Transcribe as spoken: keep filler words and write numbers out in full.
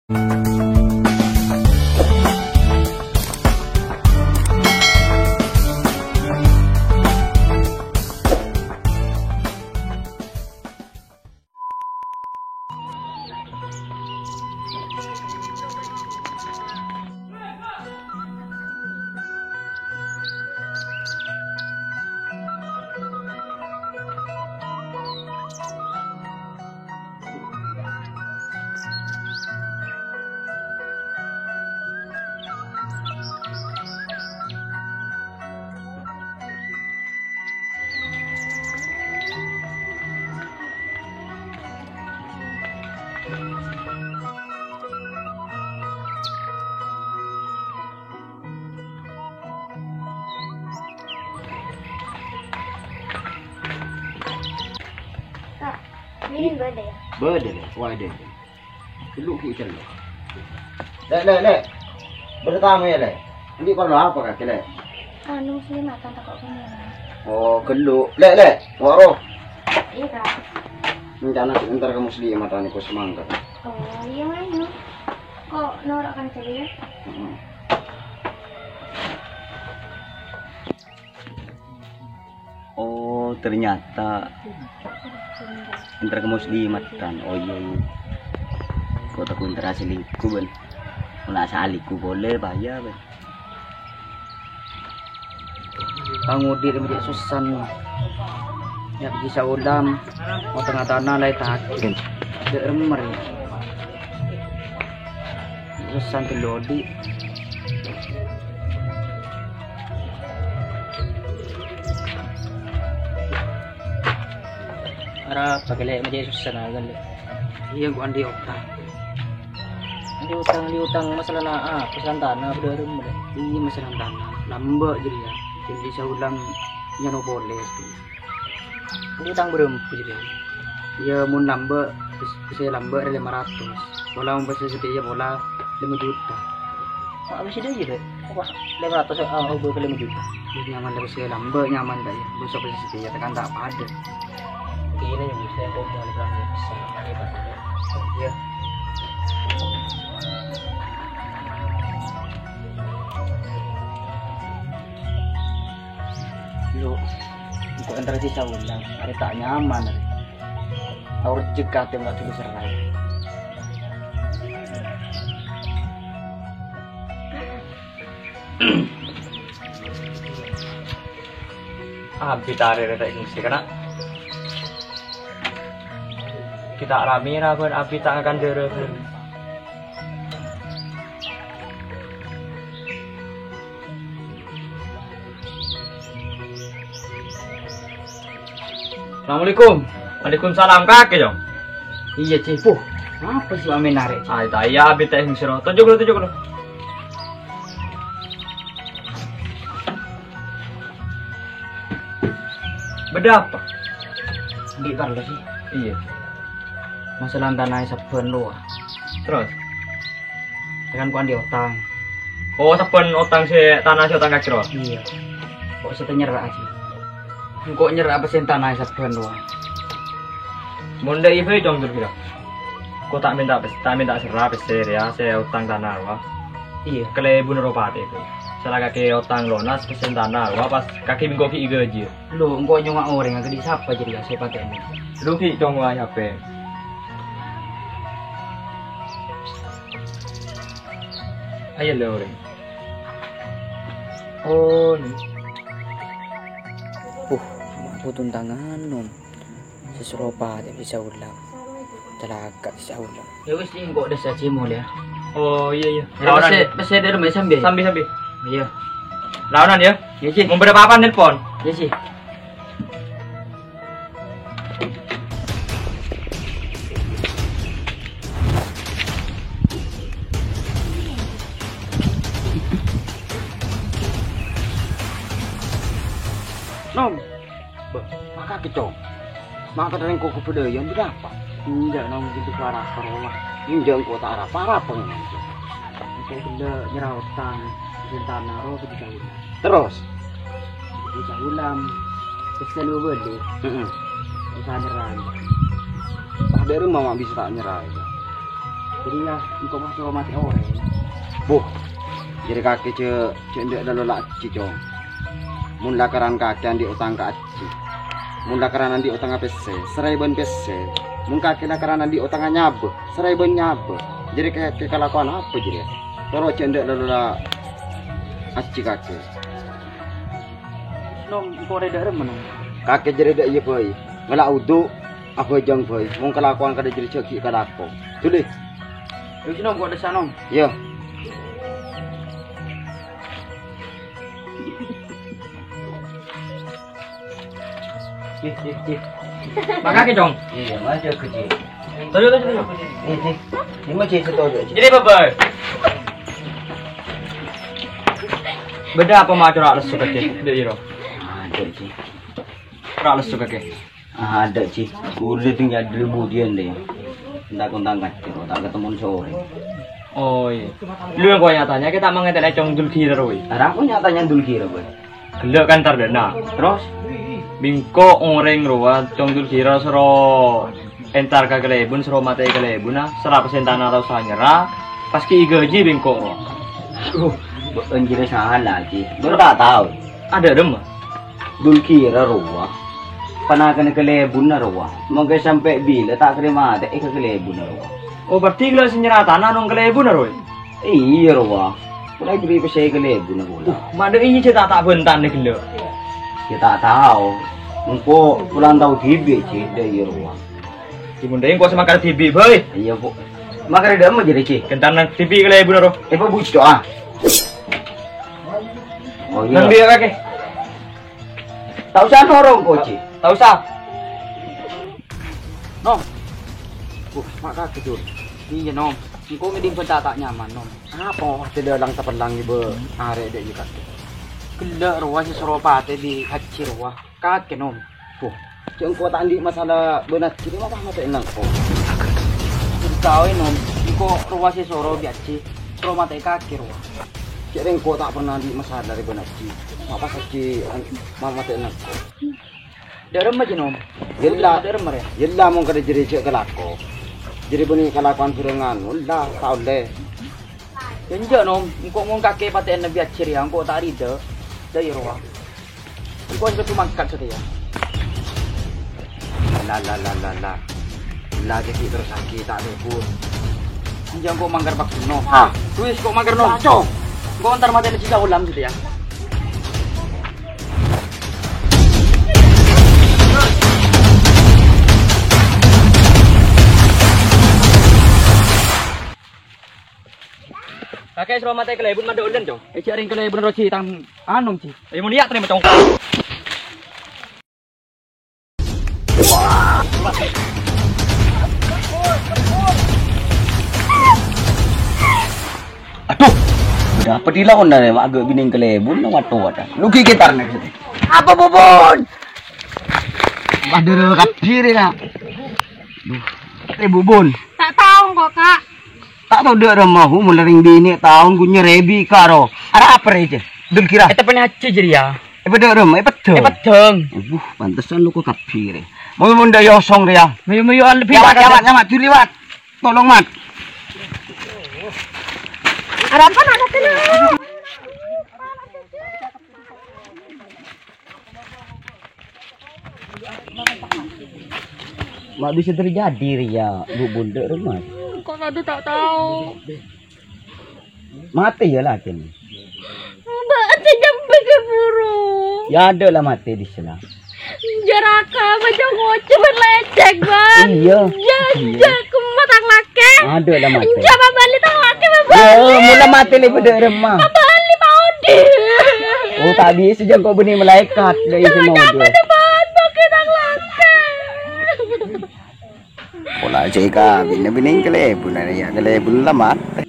Kak, ini bâdâ, yâ? Bâdâ, Lè. Wah, ada. Ghâllu' ghi' cellok. Lè', Lè', Lè'. Bâdâ tamoy, yâ, Lè'. Andi' parlo apa kakè, Lè'? Anu, Muslimat, tanta kok kemana? Oh, ghâllu'. Lè', Lè'. Waro. Iyâ, Kak. Rencana sè entar ka Muslimat, anu, kok semangka. Oh, iyâ, ayo. Kok noro' kan, Cak, yâ? Heeh. Oh, ternyata entar ka Muslimat, kan? Oh, iyâ, iyâ. Kok tako' entar aselingku, bân. Kok na' aselingku polè, bahaya, bân. Pangodi' rèya cè' sossana. Yâ, bisa olam, mau tengah tanah, lai takut. Dek remer, yâ. Sossana tello odi'. Arapa kèlè ma' cè' sossana kan, Lè'? Iyâ, engko' andi' otang. Andi' otang, andi' otang masalana apa? Masalah tana, bâdâ rèm, Lè'? Iyâ, masalah tana. Lambâ' jârèya. Jadi saolam nyano polè. Andi' otang bârâmpa jârèya? Iyâ, mon lambâ', pes-, pèssè lambâ' rè lèma ratos. Pola mon pèssè satèya pola lèma juta. Kok abis itu aja, Lè'? Apa lèma ratos, ah, ubah ke lèma juta? Iyâ, nyaman, pèssè lambâ' nyaman, ta' iyâ? Bâsa pèssè satèya tekan ta' padâ. Kènè yang bisa kok mau lèma ratos. Iya. Lo, engko' entar si saolam, arè ta' nyaman, arè. Tao rejek atè molaè dulu serai. Abit arè rè ta' ngisi kana'. Kita' ramè ra bân abit ta' ngakan dârâ bân. Assalamualaikum. Waalaikumsalam, kakè, Jong. Iyâ, Cè. Puh, apa sih ame narè', Cè? Ay, ta' iyâ, abit ta' sèngko'. Tojjhu ghâllu, tojjhu ghâllu. Bâdâ apa? Andi' parlo, Cè. Iyâ. Masalah tana sabbhân rowa. Terros? Kan engko' andi' otang. Oh, sabbhân otang sè, tana sè otang kakè rowa? Iyâ. Kok sè ta' nyerra'a, Cè? Engko' nyerra'a pèssèna tana sabbhân rowa. Mon dâ' iyâ bhâi, Cong, kira-kira. Engko' ta' mènta pès-, ta' mènta serra pèssè rèya sè otang tana rowa. Iyâ. Kalèbun rowa patè, bhâi. Sala kakè otang lonas pèssèna tana rowa pas kakè bi' engko' ghi' èghâjiyâ. Lo, engko' nyonga' orèng, akadhi sapa jârèya sè patèna? Lo, ghi' cong wae hape. Ayo, lo, orèng. Oh, ini. Uh, ma' butun tangan, nom. Sè soro patè bisa olam. Calaka' bisa olam. Ya wis, engko' dâ' sajjhi molè, ya. Oh, iyâ, iyâ. Laonan, pèssè, ya. Pèssè dâlem, ya, sambi. Sambi, sambi. Iyâ. Laonan, ya. Iyâ, Ji. Mon bâdâ pa-apa, nelpon. Iyâ, Ji. Nom. Bâh, maka kècong. Maka tereng kok kebudayaan bâdâ apa? Enjâ', Nom, gitu, para-para. Enjâ', engko' ta' arapa-arapa, Nom. Engko' ghellâ' nyerra otang, sèntana rowa bâdâ kaulâ. Terros? Bâdâ kaulâ. Pèssè lu bâdâ. Heeh. Bisa nyerra. Pas dâri ma' bisa ta' nyerra, ya. Jârèya engko' pas soro matè orèng. Buh, jârèya kakè jâ', jâ' endâ' lalo la ajji, Cong. Mon lakaran kakè andi' otang ka ajji, mon lakaran andi' otang ka pèssè, saraè bân pèssè. Mon kakè lakaran andi' otang ka nyabâ, saraè bân nyabâ. Jârèya kakè kalakowan apa jârèya? Toro' jâ' endâ' lalo la ajji kakè. Nom, engko' rè dâ' remma, Nom? Kakè jârèya dâ' iyâ bhâi. Ngala' wudu, abhâjâng bhâi. Mon kalakowan kadhi jârèya jâ' ghi' kalako. Duli. Yus, Nom, engko' dissa', Nom. Iyâ. Cih, cih, cih. Makasih, Cong. Iyâ, makasih, Cih. Toyo, toyo, toyo. Cih, cih. Ini mah, Cih, setoyo, Cih. Ini, Bapak. Bâdâ apa ma' cora' lesso kakè, Dek Iro? Adâ', Cih. Cora' lesso kakè. Adâ', Cih. Udah tinggal dulu budian deh. Entah kontang kacau, tak ketemu sore. Oh, iyâ. Lu yang kau nyatanya, kita mau ngetèn Cong Dulkira, Roy. Arapa nyatanya Dulkira, Boy? Ghellâ' ka entar dâ'na. Terros? Bi' engko' orèng rowa Cong Dulkira soro entar ka kalèbun, soro matè'è kalèbunna, sara pasèntana ta' osa nyerra, pas ghi' èghâji bi' engko' rowa. Aduh, bâ'ân jârèya sala, Ji. Bâ'ân ta' tao. Adâ' remma? Dulkira rowa. Panakanna kalèbunna rowa. Mangkè sampè' bilâ ta' kèra matè'è ka kalèbunna rowa. Oh, berarti ghellâ' sè nyerra tana nong kalèbunna rowa? Iyâ, rowa. Kaulâ èbèrri' pèssè kalèbunna kaulâ. Duh, ma' dâ' iyâ jâ' ta' ta' bhântan nèka ghellâ'. Yâ ta' tao. Engko' kaulâ tao dhibi', Ji, dâ' iyâ rowa. Ji, mon dâ' engko' sè makar dhibi', bhâi. Iyâ, Bu. Makar dâ' emma jârèya, Ji? Ghântan nang dhibi' kalèbunna rowa. Èpabhuco', ah. Oh, iyâ. Nang dia kakè? Ta' osa noro' engko', Ji. Ta' osa. Nom. Wuh, ma' kakè, Dul. Iyâ, Nom. Engko' ngèdhing bhânta ta' nyaman, Nom. Apa tèdâlang tapellang ibâ arè dâ' iyâ kakè? Ghellâ' rowa sè soro patè bi' Hajji rowa. Kakè, Nom. Wuh, jâ' engko' ta' andi' masalah bân Hajji, ma' pas matè'è engko'. Bhuru tao, Nom. Engko' rowa sè soro bi' Hajji. Soro matè'è kakè rowa. Jâ' rèng engko' ta' pernah andi' masalah rè bân Hajji. Ma' pas Hajji, an-, ma' matè'è engko'. Dâ' remma, Ji, Nom? Yella. Dâ' remma, rè? Yella mon kadhi jârèya jâ' kalako. Jârèya bânnè kalakowan bhâreng anu, la, ta' ollè. Yâ, enjâ', Nom. Engko' mon kakè patè'èn Nabbhi Hajji rèya, engko' ta' rida. Dâ' iyâ rowa. Engko' sè kodhu mangkat satèya. La, la, la, la, la. La, ghi' terros sakè' ta' tebur. Enjâ' engko' mangkat paggun, Nom. Ah. Wis, engko' mangkat, Nom. Cong. Engko' entar matè'èn Haji Kaulam satèya. Kakè soro matè'è kalèbun mandhâ ollèna, Cong. Eh, jâ' rèng kalèbun roji tang anom, Ji. Ayo, mon iyâ, tarèma, Cong. Aduh, bâdâ apa dhilâ onarè, ma' aghâ' binèng kalèbun, nang watto-watto. Lu gigit arnè. Apa, Bubun? Madârâ kabbhi rè, Kak. Duh, eh, Bubun. Ta' tao engko', Kak. Ta' tao dâ' remma, hu, mon la rèng binè' taon ghun nyarèbi karo. Arapa rè, Jè? Dul kira. Èteppanè Haji jârèya. Èpadâ' remma, èpeddhâng. Èpeddhâng. Wuh, pantesan lu kok kabbhi rè. Mon, mon dâ' yosong rè, ya. Mayu, mayu, al-, Yawat, yawat, yawat, Jul, yawat. Tolong, Mat. Arapa anak kecil? Ma' bisa terjadi rèya, Bu Bun, dâ' remma. Kok kadhu ta' tao. Matè, yâ, lakèna. Bâ'na nyambi ka buru. Yâ, adâ' la matè dissa'. Jeraka, bâjâ ngoca' bân lècèk, Bân. Iyâ. Yâ, iyâ. Jâ' kemma tang lakè. Adâ' la matè. Jâ' pabâli tang lakè, Bân. Yâ, mon la matè lè bâdâ remma. Pabâli, Bân, odi. Oh, ta' bisa jâ' engko' bânnè malaèkat. Dâ' iyâ, Jâ' sè mau, nyamana, Bân, bâghi tang lakè. Pola sè èkabinna binèng kalèbunna rèya, kalèbun la matè.